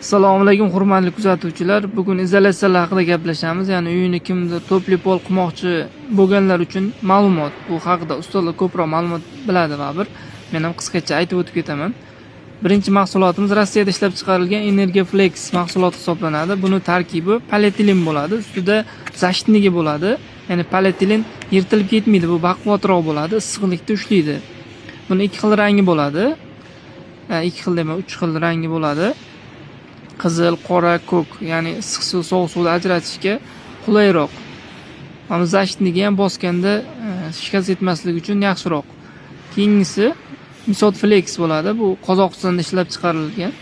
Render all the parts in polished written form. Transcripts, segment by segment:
Assalomu alaykum, hurmatli kuzatuvchilar. Bugun izolyatsiyalar haqida gaplashamiz. Ya'ni uyini kimdir тёплый пол qilmoqchi bo'lganlar uchun ma'lumot. Bu haqida ustalar ko'proq ma'lumot biladi baribir. Men ham qisqacha aytib o'tib ketaman. Birinchi mahsulotimiz Rossiyada ishlab chiqarilgan Energoflex mahsuloti hisoblanadi. Buni tarkibi polietilen bo'ladi, ustida защитник i bo'ladi. Ya'ni polietilen yirtilib ketmaydi, bu baquvvatroq bo'ladi, issiqlikda ushlaydi. Buni ikki xil rangi bo'ladi. Ikki xil demak, uch xil rangi bo'ladi. Qizil, qora, ko'k, ya'ni issiq suv, sovuq suvni ajratishga qulayroq. Mana защитник i ham bosganda shikast yetmasligi uchun yaxshiroq. Keyingisi Misot Flex bo'ladi. Bu Qozog'istonda ishlab chiqarilgan.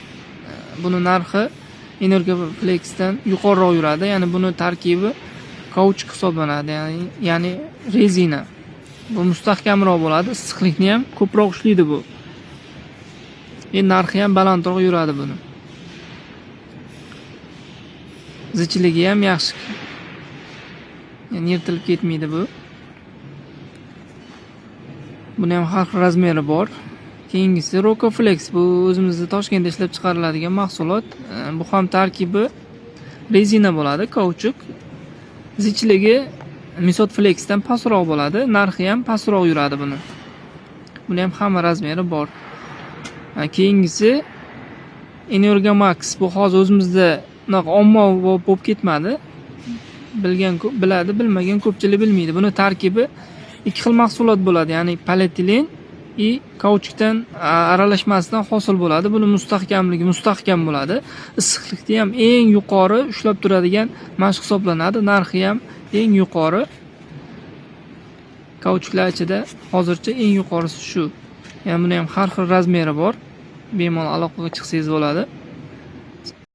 Buni narxi Energoflexdan yuqoriroq yuradi. Ya'ni buni tarkibi kauchuk hisoblanadi, ya'ni rezina. Bu mustahkamroq bo'ladi, issiqlikni ham ko'proq ushlaydi bu. Narxi ham balandroq yuradi buni. Zichligi ham yaxshi. Ya'ni yirtilib ketmaydi bu. Buni ham har xil размер i bor. Keyingisi Rocoflex, bu o'zimizda Toshkentda ishlab chiqariladigan mahsulot. Bu ham tarkibi rezina bo'ladi, kauchuk. Zichligi Misot Flexdan pastroq bo'ladi, narxi ham pastroq yuradi buni. Buni ham hamma размер i bor. Keyingisi Energomax, bu hozir o'zimizda unaqa ommabop bo'lib ketmadi. Bilgan ko'p biladi, bilmagan ko'pchilik bilmaydi. Buni tarkibi ikki xil mahsulot bo'ladi, ya'ni polietilen и kauchukdan aralashmasidan hosil bo'ladi. Buni mustahkamligi mustahkam bo'ladi. Issiqlikni ham eng yuqori ushlab turadigan mashq hisoblanadi. Narxi ham eng yuqori. Kauchuklar ichida hozircha eng yuqorisi shu. Ya'ni buni ham har xil размер i bor. Bemalol aloqaga chiqsangiz bo'ladi.